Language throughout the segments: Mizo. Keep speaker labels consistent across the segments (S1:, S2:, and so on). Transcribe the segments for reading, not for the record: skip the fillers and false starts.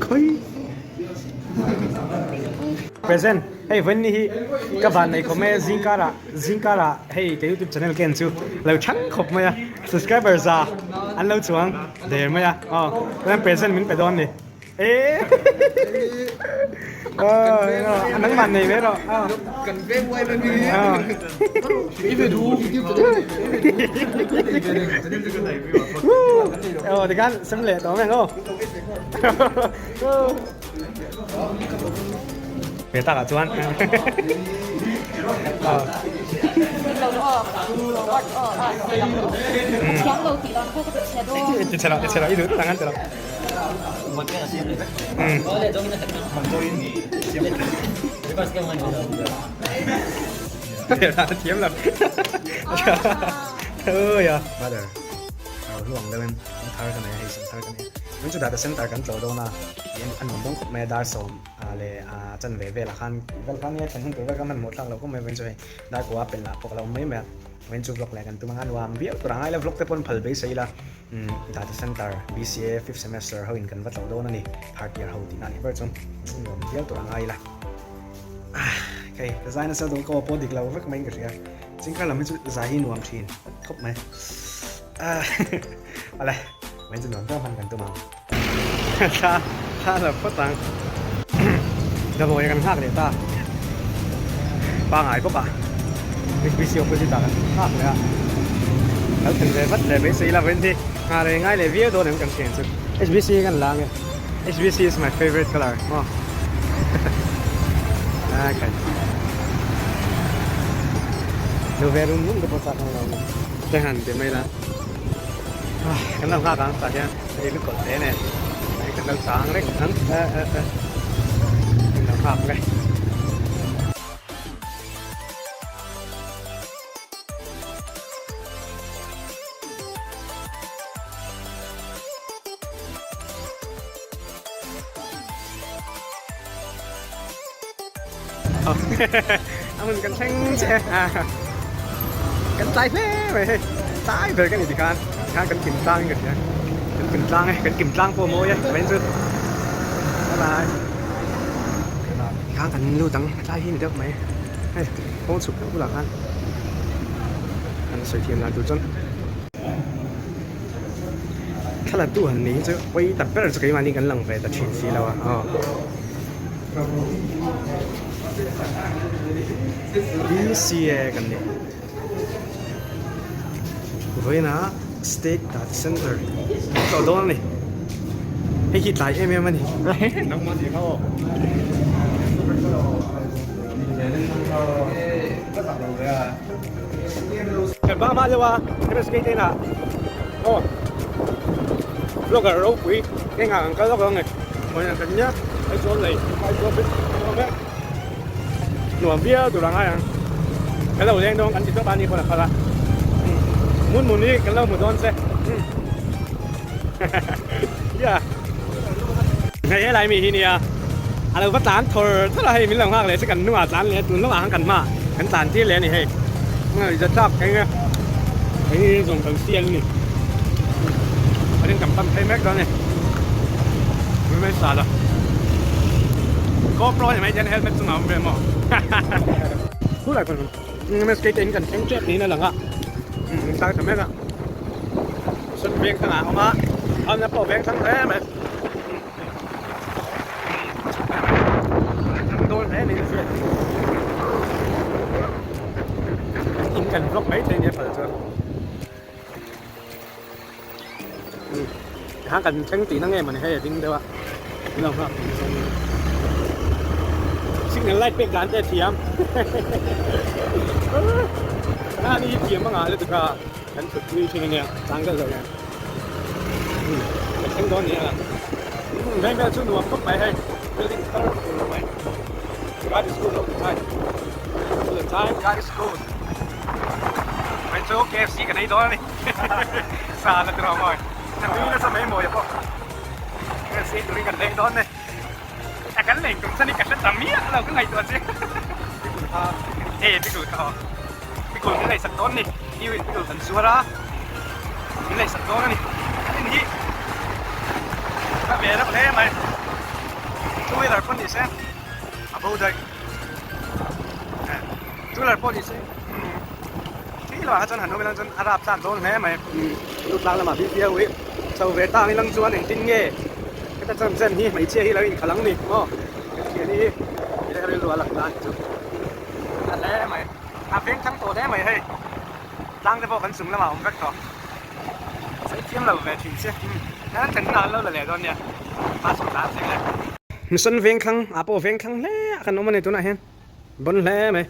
S1: Khawi. Present hei vawiin hi ka van nei khawm e zingkarah zingkarah hei ka youtube channel ken chu lo chhang khawp mai a subscriber za an lo chuang der mai a aw chuan present min pe dawn ni e aw nangmah nei mai rawh aw
S2: kan veng uai mai mi i ve du
S1: aw tikhan sem leh tawh mai ang aw Ve takah chuan Ti chhe lo, ti chhe lo, i duh duh ang an ti lo. Thiam lo. Ui a. Brother, alo hluang deuh em, thar ka nei a hei sam thar ka nei a. Min chu data center kan tlawh dawn a, tihian a nuam dawn khawp mai a dar sawm leh a chan ve velah khan vel khan nia thlen hun tur vel kha hmanhmawh thlak loh khawp mai vawiin chu hei dar kua a pelh ah pawh ka lo awm mai mai a, vawiin chu vlog leh kan tum ang a nuam viau tur a ngai lo vlog te pawn phal beisei ila data center BCA fifth semester ho in kan va tlawh dawn a ni third year ho tihna a nih ber chu nuam viau tur a ngai ila hei ka zai nasa dawn ka aw pawh dik lo vek mai in ka hria chingkar lam hi chu zai hi nuam thin khawp mai. Awle, mai chu nuam deuh hman kan tum ang. Thla, thla lo phawt ang. Damdawi kan nghak leh ta. Pangai bawk a. HBC opposite ah kan nghak leh a. Kal thlen ve vat leh beisei ila vawiin hi nghah rei ngai leh viau dawn em kan thian chu. HBC hi kan la ange. HBC is my favorite color maw. Okay. Lo ve rum rum te pawh chak ang lo ni. Te han ti mai la kan lo nghak ang tah hian hei lu kawlh te nen hei kan lo chang reng ang e e e kan lo nghak nge. A hmun kan thleng che a kan tlai hle mai hei tlai ber ka ni tikhan tikhan kan kim tlang in ka hria kan kim tlang e kan kim tlang pawh a mawi e vawiin chu bye bye tikhan kan lut ang tlai hi ni deuh mai hei kawng chhuk deuh bulah khan kan sawi thiam dan tur chuan. Thla tu han ni hi chu pawi ta ber chu keimahni kan lang ve ta thin si lo a aw. BCA kan ni. Vawiina State Data Center tlawh dawn a ni. Hei hi tlai em em a ni. Kan hma hma deuh a MSK te inah aw vlogger ropui engah kan kal lawk ang e vawiin kan nia Aizawl lei Aizawl bridge awm e nuam viau tur a ngai ang kan lo leng dawn kan ti tawp a ni pawn a phal a hmun hmun hi kan lo hmu dawn che yeah hei helai mi hi nia a lo va tlan thawr thawr a hei min lo nghak leh che kan hnungah tlan leh a tun lawkah khan kan hma kan tlan tir leh a ni hei za tlak phei nge hei hi zawng kan sial a ni a rin kan pan phei mek dawn a ni mai mai sal a GoPro ni mai hian helmet chungah a awm ve maw khulai khawn MSK te in kan thleng tep niin a lang a min tar ta mek a sawn veng thlang ah a awm a a pawh veng thlang hle mai. In kan vlog mai thei nia phal chuan hang kan thleng tihna nge mawni hei a ding deuh a in lo nghak signal light pek dan te a thiam nani hi thiam a ngah lutuk a kan thut pui thin ania chang deuh deuh hian. Ka thleng dawn nia veng vel chu nuam khawp mai hei building thar tur mai God is good all the time all the time God is good mai chu KFC ka nei dawn ani sa la tiraw mawi ka tui nasa mai mawi pawh KFC turin kan leng dawn ne a kan leng tum chuan ka hre ta miah lo ka ngaihtuah che pikul kha e pikul kha pikul kan ngaihsak dawn ni iu in pikul kan zuar a. Min lei sak dawn a ni. An in hi a ve reuh hle mai. Two wheeler pawh ni se a bo daih. Two wheeler pawh ni se thil lo ah kha chuan han awm ila chuan a rap tlak dawn hle mai. Lu tlang lamah bik viau i chho ve tang ilang chuan engtin nge heta chan chen hi hmeichhia hi lo inkhalh ang ni maw hmeichhia hi ila rilru a lang ta a ni chu a hle mai a veng thang tawh hle mai hei. Tlang te pawh kan chung lamah a awm vek tawh. Sawi thiam lo ve thin che. An then hunah an lo la leh dawn nia. Pa chhuk ta ang le. Mission veng thlang ah pawh veng thlang hle a kan awm a ni tunah hian. Bon hle mai.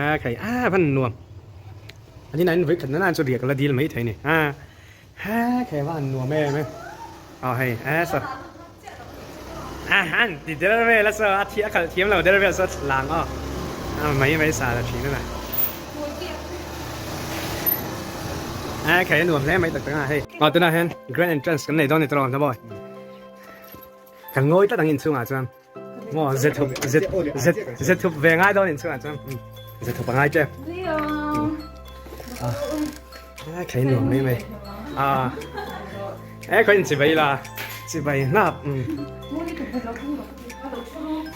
S1: A khai a van nuam. Ani na in vawi khat nana chu riak la dil mai thei ni. A ha khai van nuam em e. Aw hei a sa. A han ti der vel a saw a thi a khalh thiam lo der vel saw lang aw a mai mai sa la thin a na a khai a nuam hle mai tak tak a hei aw tunah hian grand entrance kan nei dawn ni tawh na mawi kan ngawi tlat ang inchhungah chuan maw ze thup ze ze ze thup ve ngai dawn inchhungah chuan ze thup a ngai tep a khai nuam mai mai a e khaw in chibai la chibai hnap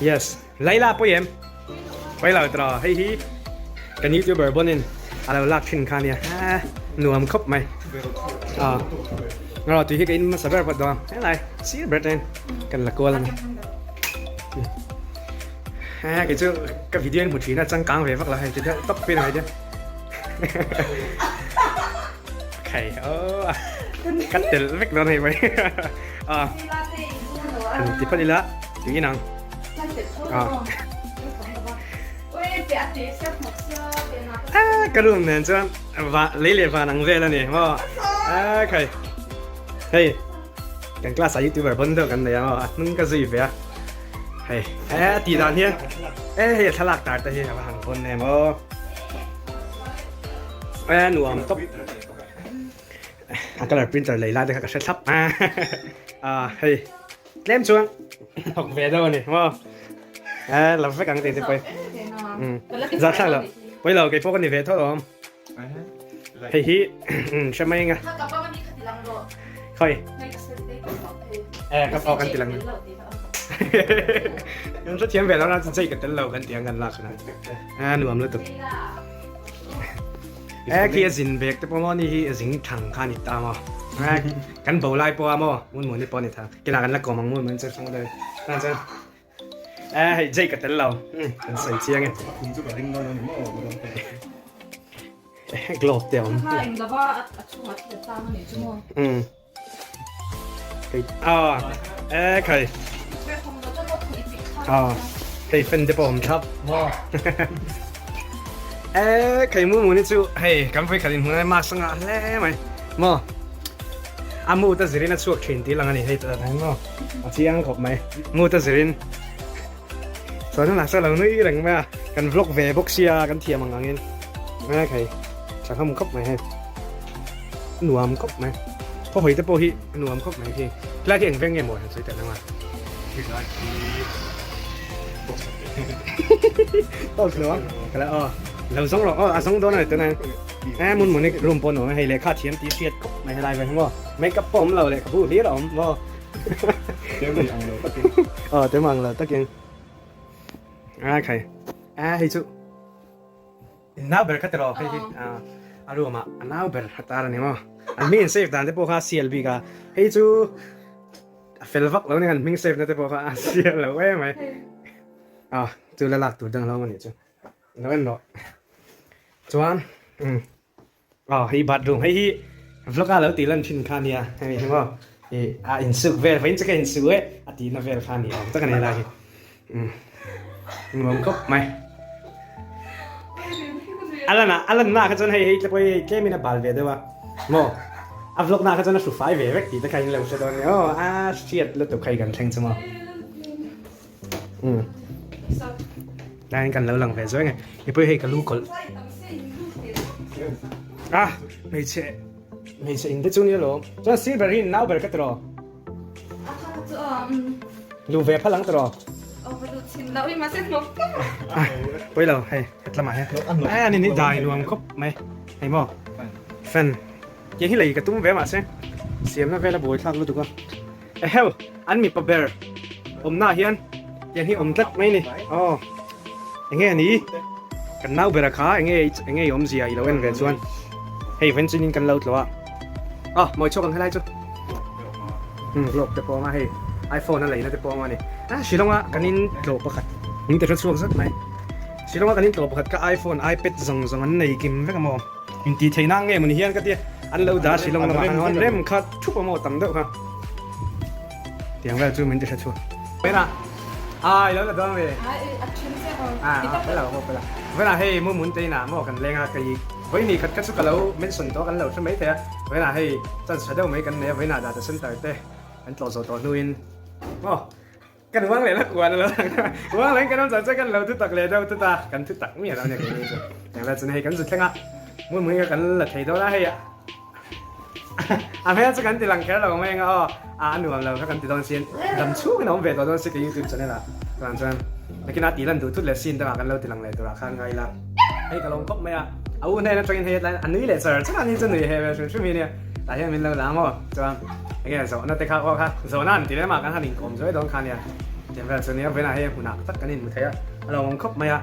S1: yes laila pawh em pawh lo tawh hei hi kan youtuber pawhin a lo lak thin kha nia nuam khawp mai a ngaw tui hi ka in hmasa ber phawt dawn helai sir ber ten kan la kual a ni a kei chu ka video in hmu thin a changkang ve vak lo hei ti deuh tawp pin ang hei Khai aw ka tel vek dawn hei mai a han ti phawt ila tui inang a a ka room nen chuan va lei leh van ang vel a ni maw a khai hei kan class ah youtuber bon deuh kan nei a maw a hnung ka zui ve a hei a tih dan hian e hei a thlalak tar te hi a va han bon em aw. A nuam tawp a colour printer lei lai te kha ka hre thlap a hei tlem chuan thawk ve deuh a ni maw a lo vek ang tih te pawh za thlak lo pawi lo kei pawh ka ni ve tho awm hei hi hre mai anga khawi e ka pawh kan ti lang kan hrethiam ve lo na chu chei ka tel lo kan ti ang kan lak a nuam lutuk. E khi a zin bag te pawh maw ni hi a zing thang kha ni ta maw kan bo lai pawh a maw mun mun ni pawh ni thang kila kan la kawm ang mun mun chu thang deuh tan chuan e hei jei ka tel lo kan sawi chiang e
S2: Kum chu ka ring dawn a ni maw
S1: globe te awm Hei a e khai a hei fan te pawh awm thlap e khai mu mu ni chu hei kan vawi khat in hmuh lai mask a ngah hle mai maw a mood a zirin a chhuak thin tih lang a ni hei tah hian maw a chiang khawp mai mood a zirin chuan hunah chuan a lo nui reng mai a kan vlog ve bawk sia kan thiam ang angin e khai thahnem khawp mai hei. Nuam khawp mai. Khaw hawi te pawh hi a nuam khawp mai khi. Helai khi eng veng nge maw han sawi teh nang a.
S2: Helai khi box a
S1: Box lo a. Kala aw. Lo zawng rawh aw a zawng dawn a ni tunah hian. E mun mun hi room pawh nuam a hei lehkha thiam tih hriat khawp mai helai ve hi maw. Make up pawh awm lo lehkhabu hlir a awm maw.
S2: Tlem ang lo takin.
S1: Aw tlem ang lo takin. A khai. A hei chu. Nau ber kha tiraw hei hi a room ah a nau ber a tar a ni maw an hming in save dan te pawh kha a sial bik a hei chu a fel vak lo nia an hming save na te pawh kha a sial lo em mai a chu la lak tur dang lo a nih chu lo en rawh chuan umm aw hei bathroom hei hi vlog a lo tih lan thin kha a nia hei hi maw ih a insuk vel vawiin chu ka insu e a tihna vel kha a ni awm tak a ni helai hi umm nuam khawp mai a lan ah a lan na kha chuan hei hei tlem hei tlem in a bal ve deuh a maw a vlog na kha chuan a hru fai ve vek tih te kha in lo hre dawn nia aw a hriat lutuk kha i kan thleng chu maw umm tlaiin kan lo lang ve zuai nge mipui hei ka lu kawlh a hmeichhe hmeichhe in te chu nia lawm chuan sir ber hi nau ber ka ti rawh. Lu ve phal ang tiraw? Pawi lo hei hetlamah hian a ni ni dai nuam khawp mai hei maw fan. Tiang hi lei ka tum ve mahse siamna vel a buai thlak lutuk a. Eheu! An mipa ber awmnaah hian tiang hi awm tlat mai ni. Aw enge a ni? Kan nau bera kha enge enge i awmzia i lo en ve chuan hei vawiin chuan in kan lo tlawh a. Aw mawi chhuak ang helai chu. Umm globe te pawh a awm a hei iPhone a leina te pawh a awm a ni. Ah Shillong a kan in tlawh pakhat min ti hre chhuak zat mai. Shillong a kan in tlawh pakhat kha iPhone iPad zawng zawng an nei kim vek a maw? Intih theih na nge mawni hian ka tia an lo dah Shillong lamah khan an rem kha thup a maw tam deuh kha. Tiang vel chu min ti hre chhuak. Vena a i lo la dawn ve. A a pela pawh pela. Vena hei mu mun te inah maw kan leng a kei vawi khat kha chu ka lo mention tawh kan lo hre mai thei a. Vena hei chance tha deuh mai kan nei a vawiinah data center te kan tlawh zawh tawh hnuin maw Kan uang leh la kuan a lo lang a, uang leh kan awm chang chuan kan lo thutak leh deuh tut a, kan thutak miah lo a nia keini chu. Engla chuan hei kan zu thleng a, hmun hmun hi kan la thei dawn a hei a hmel chu kan ti lang kher lo mai anga aw, a nuam lo kha kan ti dawn sin, dam chhungin a awm ve tawh dawn si ka youtube channel ah chuan chuan nakinah tih lan duh thut leh scene dangah kan lo ti lang leh turah khan ngai ila. Hei ka lawm khawp mai a, a u hnen atangin hei hetlai a nui leh char char a ni chu nui heh ve hrim hrim hi nia, tah hian min lo la maw chuan enge zawhna te kha aw kha zawhna an ti lem a kan han inkawm zuai dawn kha nia tiang vel chu nia vawiinah hei hmunah tak kan inhmu thei a, a lawmawm khawp mai a,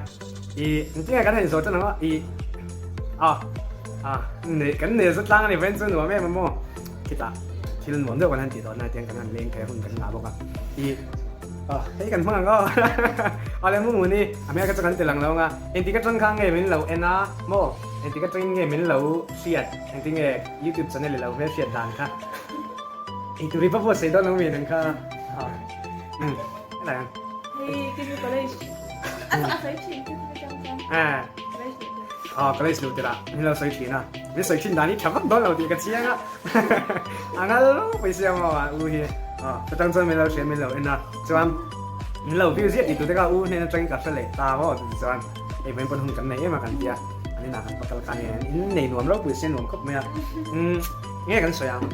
S1: ih engtin nge kan han inzawh chuan ang aw ih a a nei kan nei zat tlang a ni vawiin chu nuam em a maw khitah thil nuam deuh kan han tih dawn a tiang kan han leng thei a hun kan ngah bawk a ih. Aw hei kan hmang ang aw aw le mu ni a hmel kha chu kan ti lang lo ang a engtik atang kha nge min lo en a maw engtik atangin nge min lo hriat engtin nge youtube channel i lo hmel hriat dan kha eitur i va buatsaih dawn lo mi nang kha aw um helai ang.
S3: Hei kimi college a a sawi thin chu kimi chang chang college luh tirh.
S1: Aw college luh tirh ah min lo sawi thin a min sawi thin dan hi tha vak dawn lo tih ka chiang a. A ngal pui sia maw a u hi aw chutang chuan min lo hria min lo en a chuan min lo view ziah tih tur te kha u hnen atangin ka hre leh ta maw chuti chuan hei vawiin pawn hun kan nei em a kan tia an inah kan va kal kha ania in nei nuam ropui sia nuam khawp mai a umm nge kan sawi ang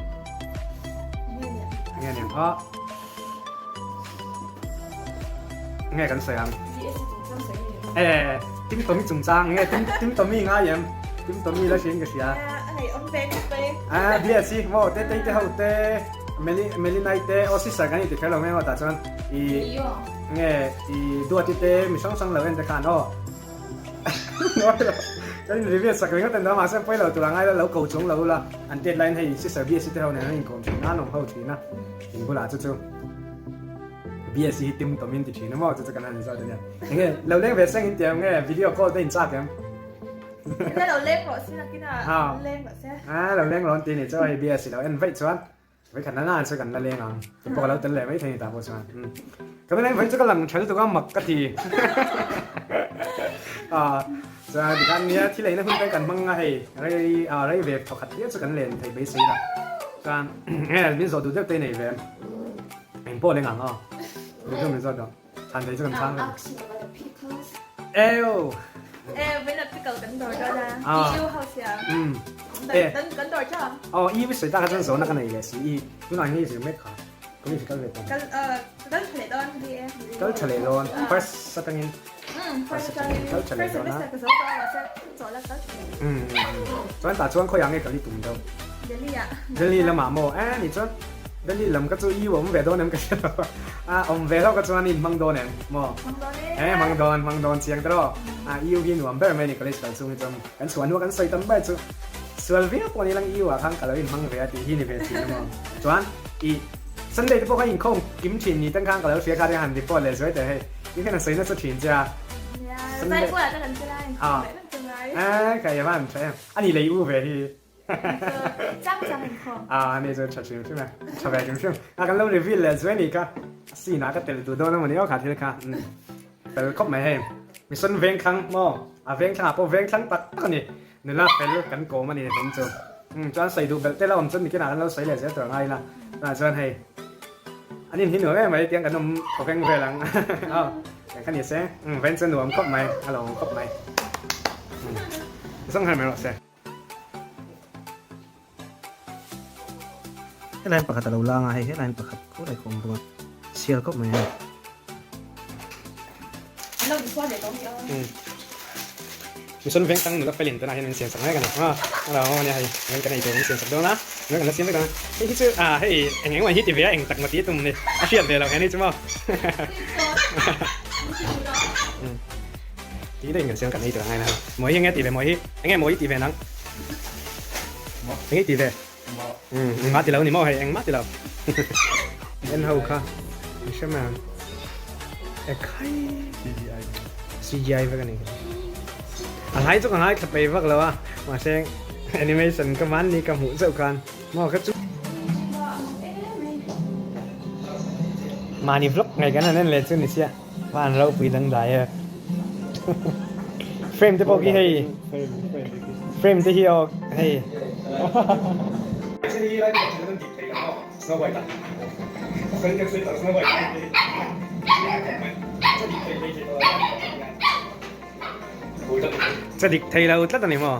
S1: nge niang aw nge kan sawi ang e tim tomi chungchang nge tim tim tomi ngai em tim tomi la hriain ka hria a bia si maw te te te ho te meli meli nai te aw sister kan inti kher lo nge maw tah chuan i nge i duati te mi hrang hrang lo en te khan aw Kan in review sak ringawt an mahse pawi lo tur a ngai la lo ko chung lo ula an tet laiin hei sister BSc te ho nen an inkawm thin a an awm ho thin a in bulah chu chu BSc hi tim tawm in ti thin a maw chu chu kan han inzawt ania enge lo leng ve seng in ti em nge video call te in chak em
S3: Lo leng rawh se nakinah leng rawh se
S1: a lo leng rawh an ti ni chu hei BSc lo en vaih chuan Vawikhat nana chu kan la leng ang. Chu pawh ka lo tel leh mai thei ni ta pawh chuan. Ka la leng vawi chu ka lang tha lutuk a mak ka ti. Chuan tikhan nia thil eina hun te kan hmang a hei rei rei ve thawkhat viau chu kan len thei beisei la. Chuan nge min zawh duh deuh te nei ve em. Eng pawh leng ang aw. Duh deuh min zawh duh. Chhan thei chu kan chhang vek. Eo.
S3: E vena pickle kan dawr dawn a. EU house ya.
S1: Um.
S3: E. Kan dawr cha.
S1: Oh, i vi soi ta kha chuan zawhna ka nei leh si. I tunah hian i zir mek kha. College kal ve tawh.
S3: Kal kal tha leh dawn hi e.
S1: Kal tha leh dawn. First atangin.
S3: Um, first atangin.
S1: Kal tha leh dawn a.
S3: First semester ka zo tawh a mahse chaw la kal tha leh.
S1: Um. Chuan tah chuan khawiah nge kal i tum deuh?
S3: Delhi ah.
S1: Delhi lamah maw? E ni chuan Delhi lam ka chu i awm ve dawn em ka hre lo a, awm ve hlauh ka chuan i inhmang dawn em maw?
S3: Hmang dawn e.
S1: E hmang dawn, hmang dawn chiang tawh. A EU hi nuam ber mai a ni college kal chung hi chuan kan chhuah hnuah kan sawi tam ber chu sual viau pawh ni lang EU ah khan ka lo inhmang ve a tih hi ni ve thin a maw? Chuan i Sunday te pawh kha inkhawm kim thin ni tang khan ka lo hria kha te han report leh zuai teh hei tin hian a sawi nasa thin che a.
S3: Nia, zai bulah te kan che lai inkhawm leh vek chu ngai.
S1: A ka i van tha em. A ni lei u ve hi.
S3: Chang chang inkhawm.
S1: A ni chu tha hrim hrim e. Tha ve hrim hrim. A kan lo reveal leh zuai ni kha. A scene ah ka tel duh dawn emawni aw kha thil kha. Fel khawp mai hei. Mission vengthlang maw? A vengthlang ah pawh vengthlang tak tak a ni. Nula fel kan kawm a ni hlawm chu. Chuan sawi duh belh te la awm chuan nikinah kan lo sawi leh zel tur a ngai ila. Tunah chuan hei an in hi nuam em mai tiang kan awm thawveng vel ang. Aw eng kha ni se. Vawiin chu nuam khawp mai a lo awm khawp mai. Zawng her mai rawh se. Helai pakhat a lo lang a hei helai pakhat khur a awm bawk a sial khawp mai a hei. Mission Vengtang nula felin tunah hian min siam sak mek a ni. Aw a lo awm a nia hei min kan ei tur min siam sak dawn a, min kan la siam vek dawn a. Hei hi chu ah hei eng eng mai hi ti ve a eng tak maw tih a tum ni a hriat ve loh hian hei chu maw. Tih daih in kan siam kan ei tur a ngai na hei. Mawi hi enge ti ve mawi hi enge mawi ti ve nang? Enge ti ve? Engmah ti lo ni maw hei engmah ti lo. En ho kha i hre mai ang. Ekhai CGI vek a ni. A hlai chu ka ngaithla pei vak lo a mahse animation ka mahni ka hmuh zeuh khan maw ka chu. Mahni vlog ngei kan han en leh chu ni sia van ropui dangdai e. Frame te pawh khi hei frame te hi aw hei. Cha dik thei lo tlat a ni maw?